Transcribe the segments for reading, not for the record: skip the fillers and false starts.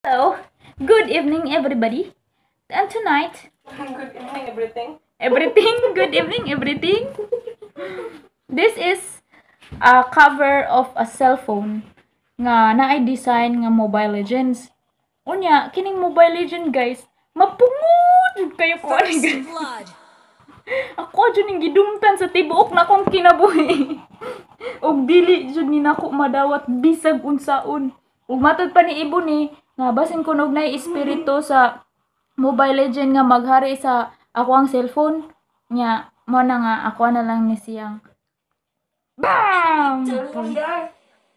Hello, good evening, everybody. And tonight, Good evening, everything. Everything, good evening, everything. This is a cover of a cell phone nga naay design nga Mobile Legends. Unya, kining Mobile Legend, guys, mapungod jud kayo ko ani, guys. Blood. Ako jud ning gidumtan sa tibuok na akong kinabuhi. Ug dili jud ni nako madawat bisag unsaon. Ug matod pa ni Ibo ni nga basin kuno og naay espiritu sa Mobile Legend nga maghari sa ako ang cellphone nya, mo na nga ako na lang ni siyang BAM!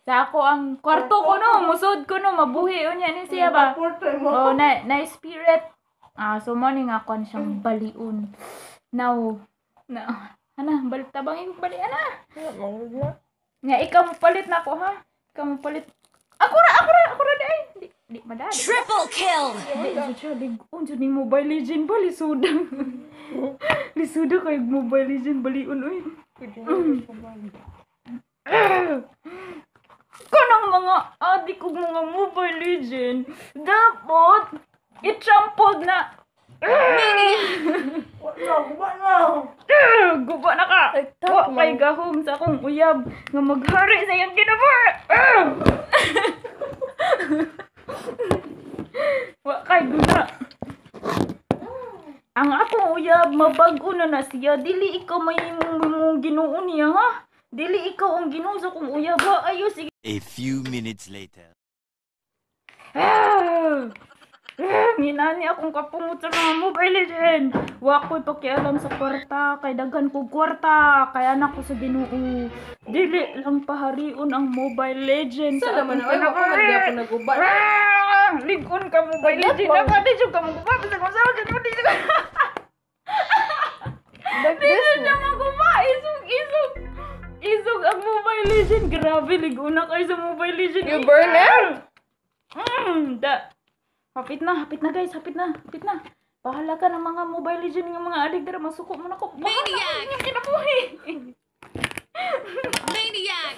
Sa ako ang kwarto ko no, musod ko no, mabuhi unya ni siya ba? Oh, na na spirit. Ah, so mo ni nga ako siyang balion. Now, na ana, balik tabang ko bali ana. Nga ikaw mo palit na ako, ha. Ikaw mo palit. Ako ra, ako ra, ako ra di ay. Di, di madali. Triple kill. Di jud siya lig-on jud ning Mobile Legend ba, lisuda. Lisuda kay Mobile Legend balion oy. Kanang mga adik og mga Mobile Legend dapat i-trampled na. Wala, wala. Guba na ka. Wa kay gahom sa akong uyab nga maghari sa iyang kinabuhi. Wa kay guna. Ang akong uyab mabag-o na na siya. Dili ikaw may imong Ginoo niya, ha. Dili ikaw ang Ginoo sa akong uyab, ha. Ayo sige. A few minutes later. Ah! Ah, nginani akong kapungot sa mga Mobile Legend. Wa ko'y pakialam sa kwarta, kay daghan kog kwarta, kay anak ko sa Ginoo. Dili lang paharion ang Mobile Legend Sa sa naman akong ay ako man kinabuhi. gyapon naguba. Ah! Lig-on ka, Mobile Legend. Ako di jud ka maguba bisag unsa jud mo, di jud. Di jud siya maguba. Isog, isog. Isog ang Mobile Legend. Grabe, lig-on na kayo sa Mobile Legend. You burn it? Da. Hapit na, hapit na, guys, hapit na, hapit na. Bahala ka ng mga Mobile Legend nga mga adik dira, masuko mo na ko. Bahala ka Maniac! inyong kinabuhi. Maniac.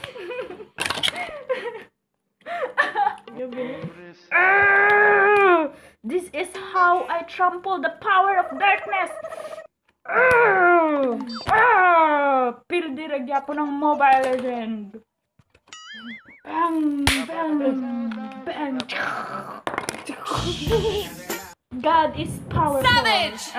Ah! This is how I trample the power of darkness. Ah! Ah! Pildi ra gyapon ang Mobile Legend. Bang, bang, bang. God is powerful. Savage!